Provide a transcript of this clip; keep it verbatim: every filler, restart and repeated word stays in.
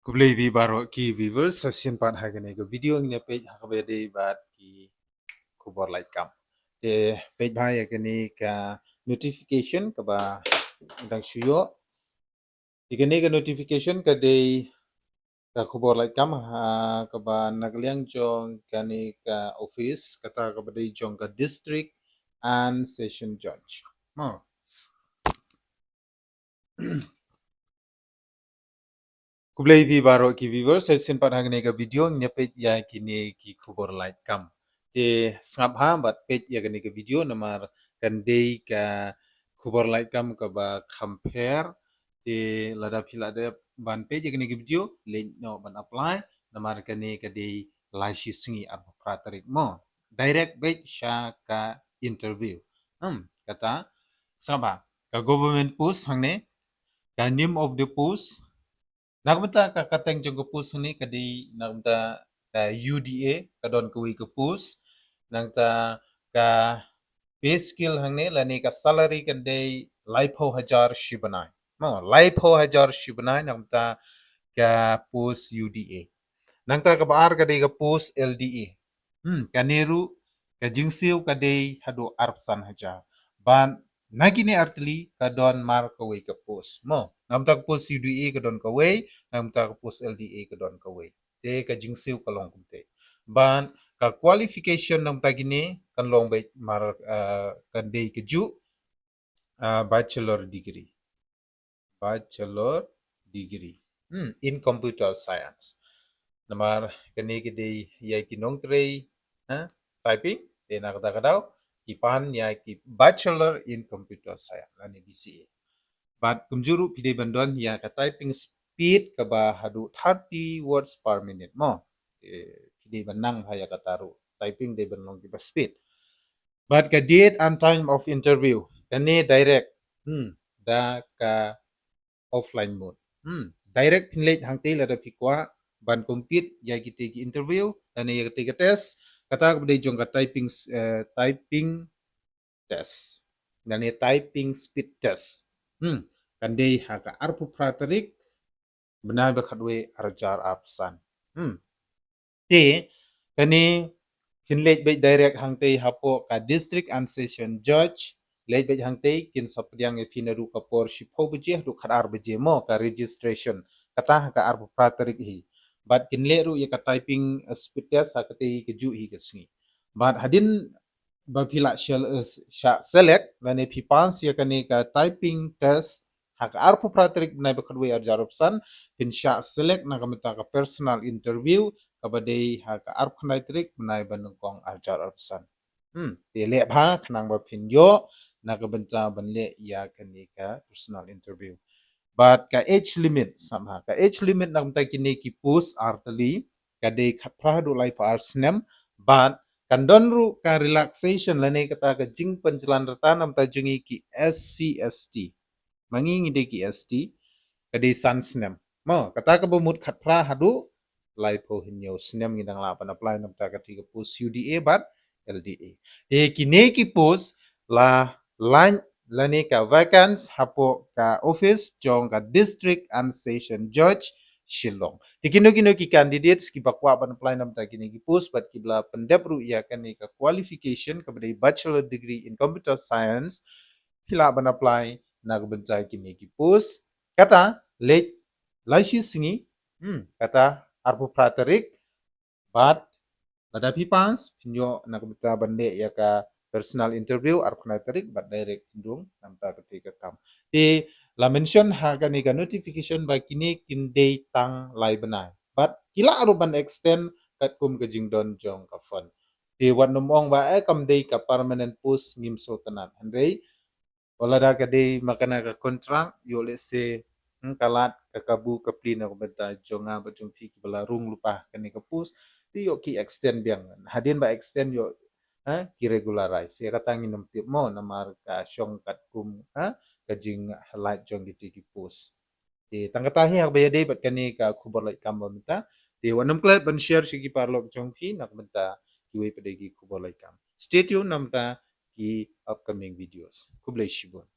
Khublei ïa phi baroh ki viewers, sa shisien pat ha kane ka video ngin ïa peit ha kaba ïadei bad ki khubor lait kam. Te peit bha ïa kane ka notification kaba dang shu ïoh. Te kane ka notification ka dei ka khubor lait kam ha kaba na ka liang jong kane ka office, kata kaba dei jong ka District and Session Judge. Mo. Khublei ïa phi baroh ki viewers, sa shisien pat ha kane ka video ngin ïa peit ïa kine ki khubor lait kam. Te sngap bha bad peit ïa kane ka video namar kan dei ka khubor lait kam kaba kham pher. Te lada phi la dep ban peit ïa kane ka video, leit noh ban apply namar kane ka dei lai shi sngi, arphew phra tarik mo. Direct beit sha ka interview. Hmm, kata sngap bha. Ka government post hangne, ka name of the post, na ka bynta ka kyrteng jong ka post hangne ka dei na ka bynta ka U D A, ka don kawei ka post. Nangta ka pay scale hangne lane ka salary kan dei laiphew hajar shi bnai. Mo, laiphew hajar shi bnai na ka bynta ka post U D A. Nangta kaba ar ka dei ka post L D A. Hmm, kane ruh ka jingsiew ka dei haduh arphew san hajar. Bad na kine artylli ka don mar kawei ka post. Mo, na ka bynta ka post U D A ka don kawei, na ka bynta ka post L D A ka don kawei. Te ka jingsiew ka long kumtei. Bad ka qualification na ka bynta kine kan long beit mar, ah, kan dei kajuh, ah, bachelor degree. Bachelor degree. Hmm, in computer science. Namar kane ka dei ïa ki nongtrei, ha, typing, te na kata ka daw ki pan ïa ki bachelor in computer science lane B C A. Bad kumjuh ruh phi dei ban don ïa ka typing speed kaba haduh thirty words per minute mo. Te phi dei ban nang ha ïa kata ruh. Typing dei ban long kiba speed. Bad ka date and time of interview, kane direct, hmm, da ka offline mode. Hmm, direct phin leit hangtei lada phi kwah ban compete ïa kitei ki interview lane ïa kitei ki test. Kata kaba dei jong ka typing, eh, typing test lane typing speed test. Hmm, kan dei ha ka arphew phra tarik bnai ba khatwei, arhajar arphew san. Hmm. Te kane kin leit beit direct hangtei hapoh ka District and Session Judge. Leit beit hangtei, kin sa pdiang ïa phi naduh ka por shiphew baje haduh khatar baje mo, ka registration. Kata ha ka arphew phra tarik hi. Bad kin leh ruh ïa ka typing, eh, speed test ha katei kajuh hi ka sngi. Bad hadien ba phi la shah, eh, shah select lane phi pass ïa kane ka typing test ha ka arphew phra tarik bnai ba khatwei, arhajar arphew san, phin shah select na ka bynta ka personal interview kaba dei ha ka arphew khyndai tarik bnai ba nyngkong, arhajar arphew san. Hmm, te leh bha khnang ba phin ïoh na ka bynta ban leh ïa kane ka personal interview. Bad ka age limit, sngap bha, ka age limit na ka bynta kine ki post artylli ka dei khatphra haduh laiphew ar snem. Bad kan don ruh ka relaxation lane kata ka jingpynjlan rta na ka bynta jong ngi ki S C S T. Ma ngi ngi dei ki S T, ka dei san snem. Mo, kata kaba mut khatphra haduh laiphew hynñiew snem ngi dang lah ban apply na ka bynta katei ka post U D A bad L D A. Te kine ki post la launch lane ka vacance hapoh ka office jong ka District and Session Judge, Shillong. Te kino kino ki candidates kiba kwah ban apply na ka bynta kine ki post bad kiba la pyndep ruh ïa kane ka qualification kaba dei Bachelor Degree in Computer Science, phi lah ban apply na ka bynta kine ki post. Kata leit lai shi sngi, hmm, kata arphew phra tarik. Bad lada phi pass, phin ïoh na ka bynta ban leh ïa ka personal interview arphew khyndai tarik bad direct phin rung na ka bynta katei ka kam. Te la mention ha kane ka notification ba kine kin dei tang lai bnai. Bad ki lah ruh ban extend katkum ka jingdon jong ka fund. Te wat nym ong ba, eh, kam dei ka permanent post, ngim sngewtynnat. Hynrei wat lada ka dei ma kane ka contract, ïoh lehse, hmm, ka lad ka kabu ka plie na ka bynta jong nga bad jong phi kiba la rung lypa kane ka post. Te ïoh ki extend biang. Hadien ba extend ïoh, ha, ki regularize. Ïa kata ngin ym tip mo namar ka shong katkum, ha, ka jinghighlight jong kitei ki post. Te tang kata hi ha kaba ïadei bad kane ka khubor lait kam ba mynta. Te wat nym klet ban share sha ki paralok jong phi na ka bynta kiwei pat de ki khubor lait kam. Stay tuned na ka bynta ki upcoming videos. Khublei shibun.